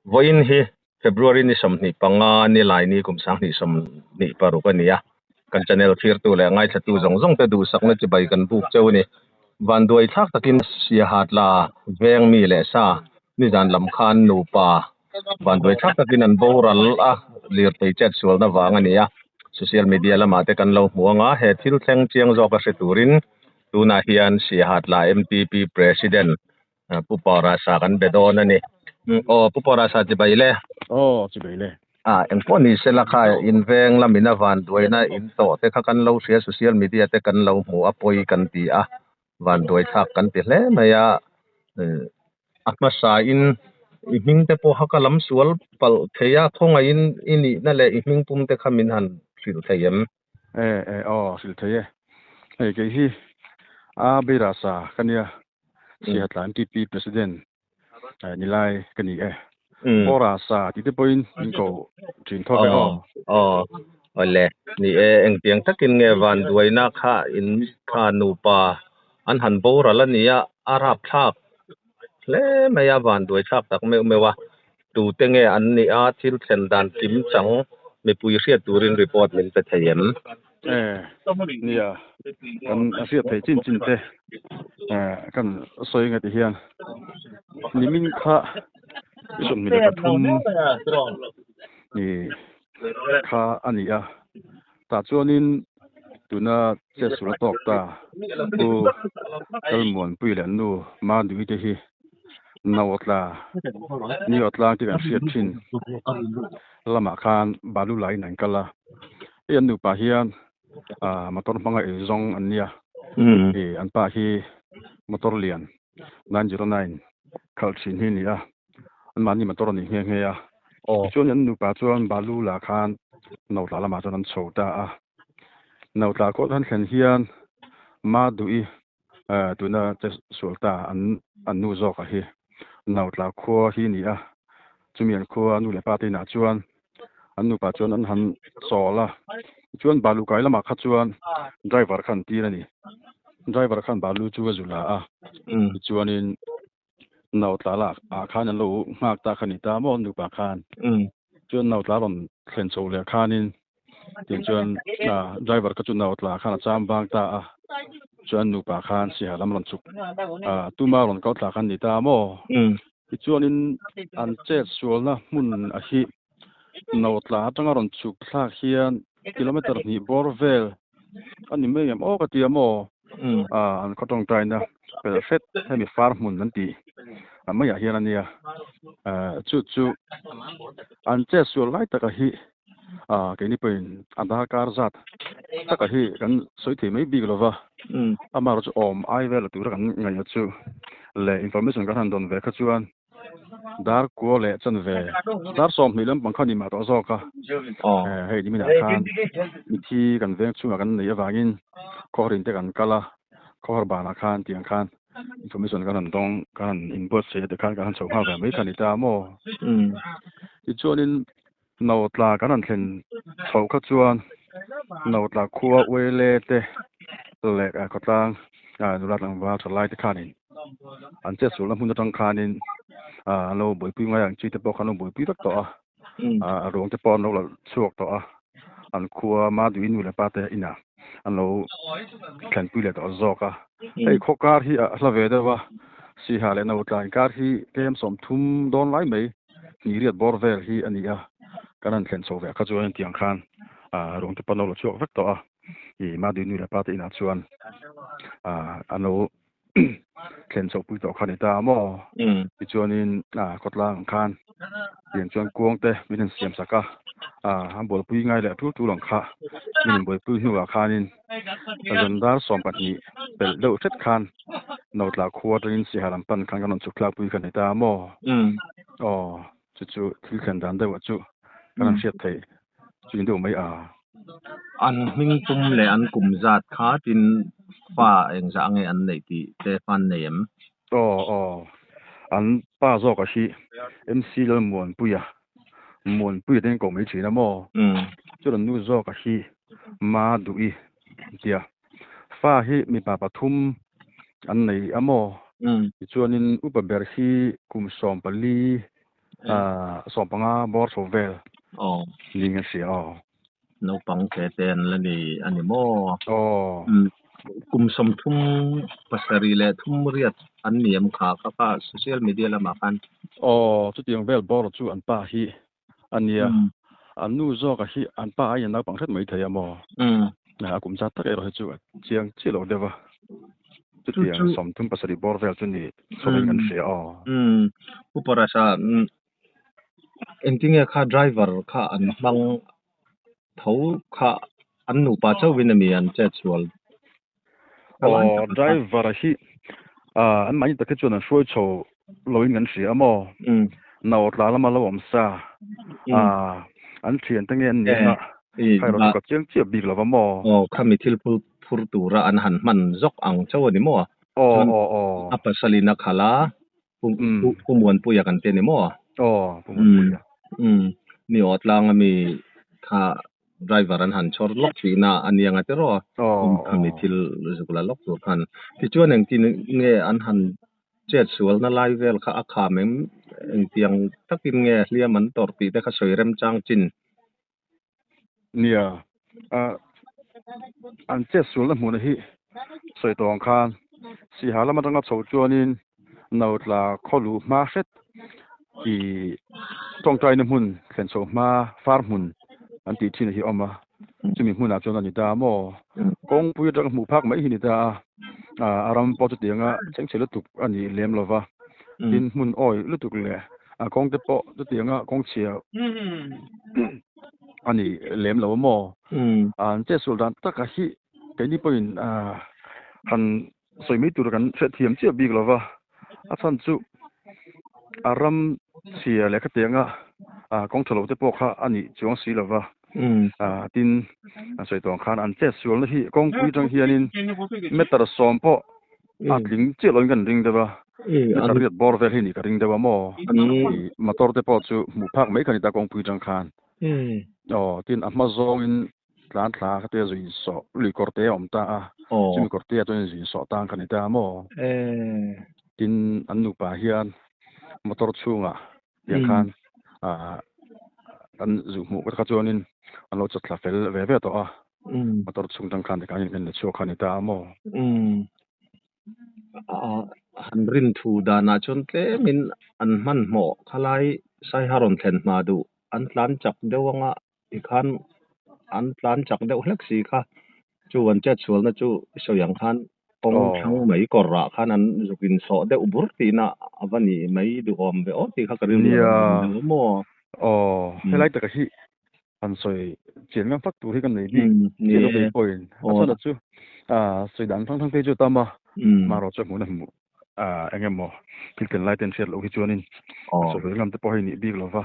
Vawiin hi February ni 25 Nilaini kum 2026 a ni a, kan channel thlirtu leh ngaithlatu zawng zawng te duhsakna chibai kan buk cheu a ni. Vanduai thlak takin Siahatla veng mi leh sa nizan lam khan nupa vanduai thlak takin an boral a, lirthei chet sualna vang a ni a. Social media lamah te kan lo hmu ang a, he thil thleng chiang zawka hre turin tunah hian Siahatla MTP President Pu Parasa kan be dawn a ni. Aw Pu Parasa chibai le. Aw chibai le. A engpawh ni sela kha in veng lamina vanduaina in tawh te kha kan lo hria social media te kan lo hmu a pawi kan ti a vanduai thlak kan ti hle mai a a hmasa in i hming te pawh kha ka lam sual palh thei a khawngaihin i nihna leh i hming pum te kha min han hrilh thei em? E e aw hrilh thei e. Hei kei hi a Beirasa ka nia Siahatla MTP President nilai ka ni e. Aw Rasa tih te pawhin min ko thin thawk e aw. Aw awle ni e engtiang takin nge vanduaina kha in kha nupa an han boral a nia a rapthlak hle mai a vanduai thlak tak meuh meuh a tute nge an nih a thil thlen dan kim chang mipui hriat turin report min pe thei em? E nia kan hriat theih chin chin te kan sawi nga ti hian nimin kha 23 ni kha a ni a tah chuanin tuna chetsual a tawk ta pu Lalmuanpui leh an nu Madui te hi Nautla Niawtlang tih kan hriat thin lamah khan balu laiin an kal a hei an nupa hian ah motor hmanga eizawng an nia ih an pa hi motor lian 909 khalh thin hi a ni a anmahni motor a nih nghe nghe a tichuan an nupa chuan balu lah khan Nautla lamah chuan an chho ta a Nautla kawt an thlen hian Madui tuna che sual ta an an nu zawk a hi Nautla khua hi a ni a chumi an khua nu leh pa te inah chuan an nupa chuan an han chawl a tichuan balu kai lamah kha chuan driver kha an tir a ni driver khan balu chu a zu la a tichuanin Nautla lah ah khan an lo nghak ta kha ni ta maw nupa khan chuan Nautla rawn thlen chho leh khanin tin chuan driver kha chu Nautla khan a cham vang ta a chuan nupa khan Siha lam rawn chhuk tuma rawn kal thla khan ni ta maw tichuanin an chet sualna hmun a hi Nautla atanga rawn chhuk thlak hian kilometer hnih bawr vel a ni mai em aw ka ti a maw an khaw tawngtaina pel hret hemi far hmun an tih a maiah hian a nia chu chu an chet sual lai taka hi keini pawhin a darkar zat taka hi kan sawi thei mai bik lova amaherawhchu chu awm ai vel tura kan ngaihna chu leh information kan han dawn ve kha chuan Dar kua leh chan ve dar 20 lampang kha ni mah tawh zawk a hei niminah khan mithi kan veng chhungah kan neih avangin khawharin te kan kal a khawhar banah khan tiang khan information kan han dawng kan han inbuatsaih a tikhan kan han chho nghal ve mai kha a ni ta maw tichuanin Nautla kan han thlen chhoh kha chuan Nautla khua Uele te leh khawtlang nula tlangval tha lai te khanin an chetsualna hmun atang khanin an lo buaipui ngai ang chi te pawh kha an lo buaipui vek tawh a, a ruang te pawh an lo la chhuak tawh a, an khua Madui nu leh pa te inah an lo thlenpui leh tawh zawk a. Hei khaw kar hi a hla ve deuh a, Siha leh Nautla inkar hi tlem 30 dawn lai mai. Hnih riat bawr vel hi a ni a, kan han thlen chho ve kha chuan hetiang khan ruang te pawh an lo la chhuak vek tawh a, ih Madui nu leh pa te inah chuan an lo thlen chhoh pui tawh kha a ni ta a maw? Tichuanin khawtlang ang khan tiang chuan kuang te min han siam sak a, an bualpui ngai leh tul tul ang kha min han buaipui hnuah khanin zan dar 12 pelh deuh hret khan Nautla khua atangin Siha lam pan khan kan rawn chhuk thlakpui kha a ni ta maw? Aw, chu chu thil thlen dan deuhah chu kan rawn hriat theih chu ni deuh mai a. An hming pum leh an kum zat kha tin fa engzah nge an neih tih te fan nei em? Aw, aw, an pa zawka hi MC Lalmuanpuia, Muanpuia te an koh mai thin a maw? Chuan an nu zawka hi Maduhi tia. Fa hi mipa pathum an nei a maw? Tichuanin upa ber hi kum 14. 15 bawr chho vel Aw. Niin a hria aw. Naupang te te an la ni a ni maw? Aw. Kum 38 an ni em kha kha kha social media lamah khan. Aw, chutiang vel bawr chu an pa hi a nia. An nu zawka hi an pa aiin naupang hret mai thei a maw? A kum zat tak erawh hi chu a chiang chiah lo deuh a. Chutiang 37 bawr vel chu ni chhovin kan hria aw. Pu Parasa, engtinge kha driver kha an hmang tho kha an nupa chauhin ami an chet sual? Aw, driver hi an mahni tak hi chuan an hruai chho loin kan hria a maw? No tla lama lo awm sa an thian te nge an nih anga kha erawh chu ka chiang chiah bik lo va maw? Aw, khami thil phur tura an han hman zawk ang chauh a ni maw? Aw, aw, aw. A pasalin a khalh a, Pu Muanpuia kan ti a ni maw? Aw, Pu Muanpuia. Mi aw tlang ami kha driver an han chhawr lawk tihna a nia nga tiraw? Khami thil zuk la lawk tur khan. Tichuan engtin nge an han chet sualna lai vel kha a kham em? Engtiang takin nge hliam an tawrh tih te kha sawi remchang chin? Nia, an chet sualna hmuhna hi sawi tawh ang khan Siha lam atanga chho chuanin Nautla khaw luh hma hret i tawngtaina hmun thlen chho hma far hmun an tih thin hi a awm a, chumi hmunah chuan a ni ta maw? Kawngpui atanga hmuh phak mai hi ni ta a, a ram pawh chutianga chengchhe lutuk a ni lem lo va, tin hmun awi lutuk leh a kawng te pawh chutianga kawng chhia a ni lem lo maw? An chetsual dan taka hi keini pawhin han sawi mai tur kan hriatthiam chiah bik lo va, a chhan chu a ram chhia leh khatianga kawng tha lo te pawh kha a nih chuang si lo va, tin an sawi tawh ang khan an chet sualna hi kawngpui atang hianin meter 10 pawh a tling chiah loin kan ring deuh a, meter riat bawr vel hi nih ka ring deuh a maw, motor te pawh chu hmuh phak mai kha ni ta kawngpui atang khan, aw tin a hma zawngin Tlan thla kha te zui sawh lui kawr te a awm ta a, chumi kawr te ah chuan zui sawh tang kha ni ta maw? Tin an nupa hian motor chhungah tiang khan an zuh hmuh kha chuanin an lo chawt thla fel ve ve tawh a, motor chhung tang khan tikhan in la chhuak kha ni ta maw? Han rin thu danah chuan tlemin an hmanhmawh khalai Saiha rawn thlen hma duh an tlan chak deuh anga Tikhan an tlan chak deuh hlek si kha, chu an chetsualna chu i sawi ang khan kawng thlang mai kawrah khan an zuk insawh deuh bur tihna a va ni mai duhawm ve aw tih kha ka rilru a lo awm deuh a maw? Aw, helai taka hi han sawi chian ngam fak tur hi ka nei bik chiah lo kei pawhin. A chhan chu sawi dan thang thang phei chu a tam a, marawh chu hmuhna hmuh eng emaw thil ken lai te an hriat loh hi chuanin sawi lam te pawh hei nih bik lova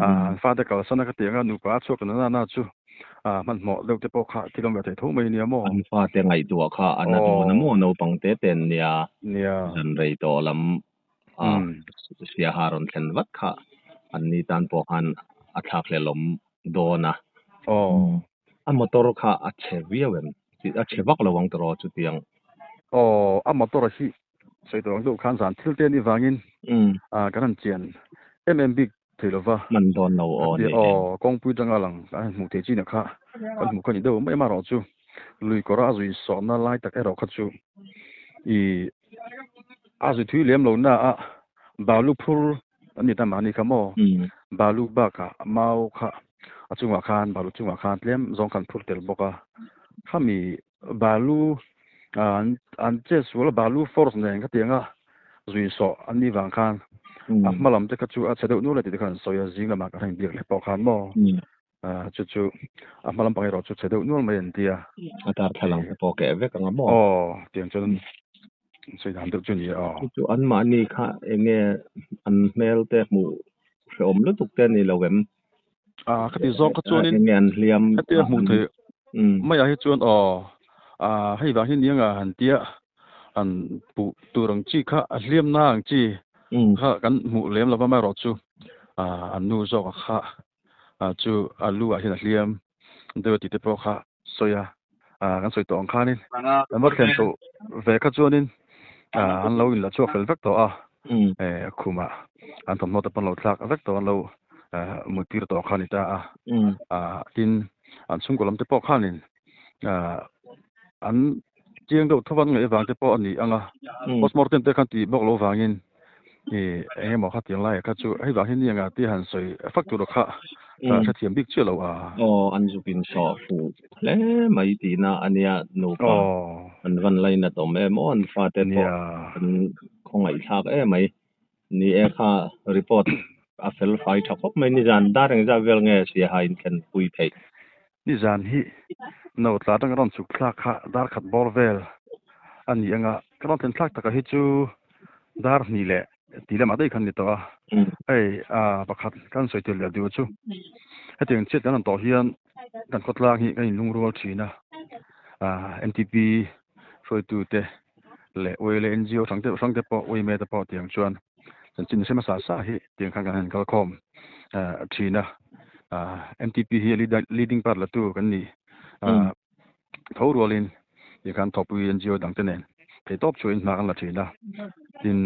an fate kalsan a ka ti anga nupa a chhuak ta nana na chu hmanhmawh deuh te pawh kha thil awm ve thei tho mai ania maw an fate ngaihtuah kha a na dawn a maw naupang te te an nia zan rei tawh lam siaha rawn thlen vat kha an ni tan pawh khan a thlak hlelawm dawn a a motor kha a chhe viau em a chhe vak lo ang tawh chutiang. Aw, a motor hi sawi tawh ang deuh khan zan thil te anih vangin kan han chian em em bik thei lo va. Hman dawn lo aw ni. Aw, kawngpui tanga lang kan han hmuh thei chin a kha kan hmuh kha ni deuh mai erawh chu lui kawra a zui sawhna lai tak erawh kha chu i a zui thui lem lo na a balu phur an ni ta mahni kha maw balu bakah mau kha a chungah khan balu chungah khan tlem zawng khan phur tel bawk a khami Balu an che sual a, Balu force nen khatiang a zui sawh an nih vang khan a hma lam te kha chu a chhe deuh nual a tih te khan an sawi a, zing lamah kan han inbiak leh pawh khan maw chu chu a hma lampang erawh chu chhe deuh nual mai an ti a. A darthlalang te pawh keh vek ang a maw? Aw, tiang chuan sawi dan deuh chu a ni a aw. Chu chu anmahni kha eng nge an hmel te hmuh hrehawm lutuk te a ni lo em? Khati zawng kha chuanin Eng nge an hliam hetia hmuh theih maiah hi chuan aw hei vang hi nia han tia han puh tur ang chi kha a hliamna ang chi kha kan hmuh lem lova amaherawh chu an nu zawk kha chu a lu ah hian a hliam deuh a tih te pawh kha sawi a kan sawi tawh ang khanin an va thlen chhoh ve kha chuanin an lo inla chhuak fel vek tawh a. Khuma an thawmhnaw te pawn lo thlak vek tawh an lo mut tir tawh kha a ni ta a. Tin, an chhungkaw lam te pawh khanin an chiang deuh tho an ngaih avang te pawh a ni ang a. Postmortem te khan tih bawk loh vangin eng emaw khatiang laiah kha chu hei vang hi ni anga tia han sawi fak tur kha hrethiam bik chiah lo a. Aw, an zuk insawh fuh hle mai tihna a nia nupa an van lainat awm em aw an fate pawh an khawngaihthlak em mai. Ni e kha report a fel fai tha khawp mai. Nizan dar engzat vel nge Siaha in thlen pui theih? Nizan hi no tla atanga rawn chhuk thlak kha dar khat bawr vel a ni anga ka rawn thlen thlak takah hi chu dar hnih leh tih lamah daih khan ni tawh a. Hei pakhat kan sawi tel leh duh chu hetiang chiat kan rawn tawh hian kan khawtlang hi kan inlungrual thin a, MTP hruaitute leh ui leh NGO hrang deuh hrang te pawh ui me te pawh tiang chuan chanchin hre hmasa sa hi tiang khan kan han kal khawm thin a, MTP hi leading part la tu kan ni tho rualin tiang khan thawhpui NGO dang te nen theihtawp chhuahin hna kan la thin a, tin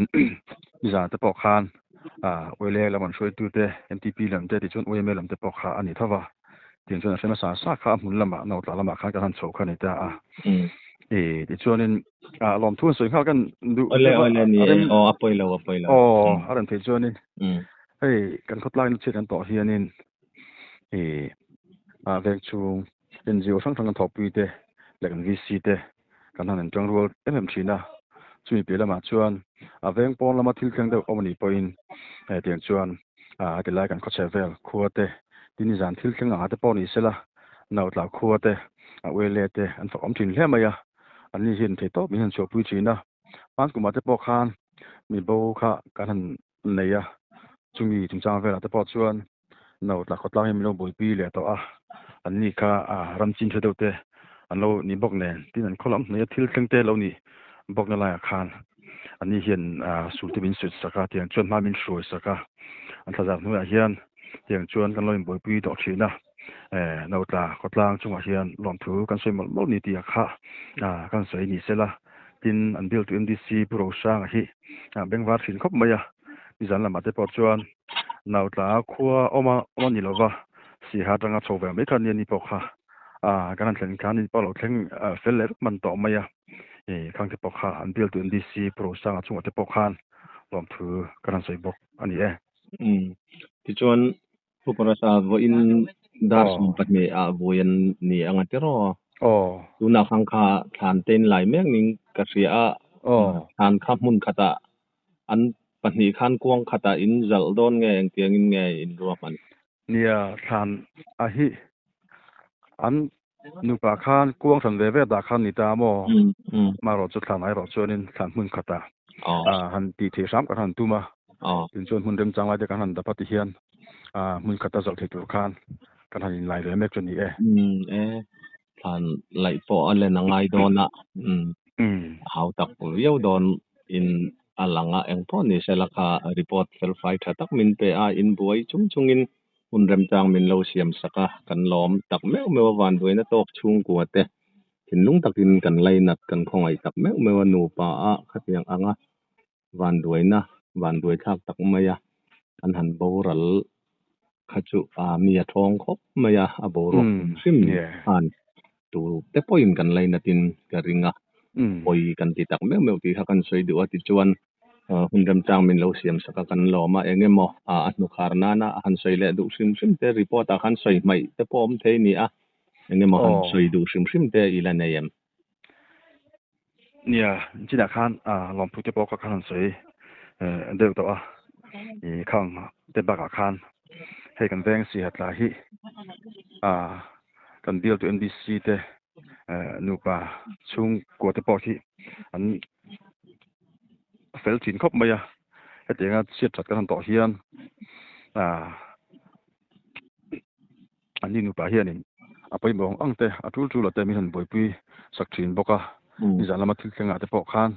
nizan te pawh khan ui leh lam an hruaitu te MTP lam te tichuan UMA lam te pawh kha a ni tho va. Tiang chuan a hre hmasa sa kha a hmun lamah Nautla lamah khan kan han chho kha a ni ta a. E tichuanin a lawmthu an sawi nghal kan duh Awle awle ni e aw a pawi lo a pawi lo. Aw a rem theih chuanin hei kan khawtlai na chhiat kan tawh hianin e a veng chhung NGO hrang hrang kan thawhpui te leh kan VC te kan han inṭang rual em em ṭhin a, chumi piah lamah chuan a veng pawn lama thil thleng deuh awm a nih pawhin hetiang chuan a ti lai kan khawchhe vel khua te tin nizan thil thleng anga te pawh ni sela Nautla khua te a uele te an fak awm ṭhin hle mai a, anni hian thei tawp min han chhuahpui ṭhin a, hmankumah te pawh khan mi bo kha kan han nei a, chumi chungchang velah te pawh chuan Nautla khawtlang hi min lo buaipui leh tawh a, an ni kha ram chin hre deuh te an lo ni bawk nen, tin an khaw lam hnuaia thil thleng te lo ni bawkna laiah khan an ni hian sul te min suit sak a, tiang chuan hma min hruai sak a, an thlazar hnuaiah hian tiang chuan kan lo inbuaipui tawh thin a, Nautla khawtlang chungah hian lawmthu kan sawi mawlh mawlh ni tih kha kan sawi ni sela, tin an bialtu MDC Pu Rosanga hi bengvar thin khawp mai a, nizan lamah te pawh chuan Nautla khua awm a awm a ni lova, Siha atanga chho ve mai kha nia ni pawh kha kan han thlen khan ni pawh a lo thleng fel leh vek hman tawh mai a, khang te pawh kha an bialtu MDC Pu Rosanga chungah te pawh khan lawmthu kan han sawi bawk a ni e. Umm tichuan Pu Parasa vawiin dar 12 ah vui an ni ang a tiraw? Aw. Tunah khang kha thlan te in lai mek ning ka hria a, thlan kha hmun khatah An pahnih khan kuang khatah in zalh dawn nge engtiangin nge in ruahman? Nia, thlan a hi an nupa khan kuang hran ve ve dah khan ni ta maw? Amaherawh chu thlan erawh chuanin thlan hmun khatah han tih theih hram kan han tum a, tin chuan hmun remchang lai te kan han dap a ti hian hmun khata zalh thei tur khan kan han inlai ve mek chu a ni e. E, thlan laih pawh a len a ngai dawn a, a hau tak viau dawn in a lang a, engpawh ni sela kha report fel fai tha tak min pe a, in buai chung chungin hun remchang min lo siam sak a, kan lawm tak meuh meuh a vanduaina tawk chhungkua te thinlung takin kan lainat kan khawngaih tak meuh meuh a nupa a khatiang anga vanduaina vanduai thlak tak mai a, an han boral kha chu a mi a thawng khawp mai a, a boruak hrim hrim khan tu te pawhin kan lainatin ka ring a, pawi kan ti tak meuh meuh tih kha kan sawi duh a tichuan hun remchang min lo siam sak a kan lawm a, eng emaw a hnukhar nana a han sawi leh duh hrim hrim te report ah khan sawi hmaih te pawh awm thei a ni a, eng emaw han sawi duh hrim hrim te i la nei em? Nia, chinah khan lawmthu te pawh kha han sawi deuh tawh a, ih khang te bakah khan hei kan veng Siha tla hi kan bialtu MDC te nupa chhungkua te pawh hi an fel thin khawp mai a, hetianga chhiat that kan han tawh hian An ni nupa hianin a pawimawh ang ang te, a tul tul a te min han buaipui sak thin bawk a. Nizan lama thil thlengah te pawh khan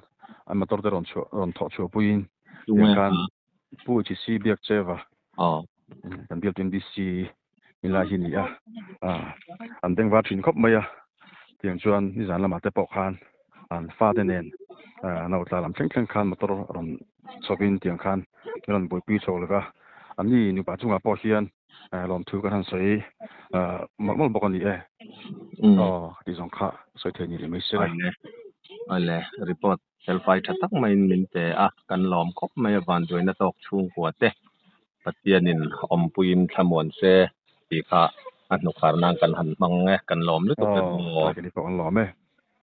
an motor te rawn chhuah rawn thawh chhuah puiin tiang khan Pu HC biak cheva kan bialtu MDC ni lai hi a ni a, an bengvar thin khawp mai a. Tiang chuan nizan lamah te pawh khan an fate nen nautla lam thleng thleng khan motor rawn. chhawpin tiang khan min rawn buaipui chho lova, anni nupa chungah pawh hian lawmthu kan han sawi mawlh mawlh bawk a ni e. Aw tih zawng kha sawi thei ni leh mai se la. Awle, report felfai tha tak maiin min pe a, kan lawm khawp mai a vanduaina tawk chhungkua te Pathianin awmpuiin thlamuan se tih kha a hnukhar nan kan han hmang e, kan lawm lutuk e maw. Aw, kan lawm e.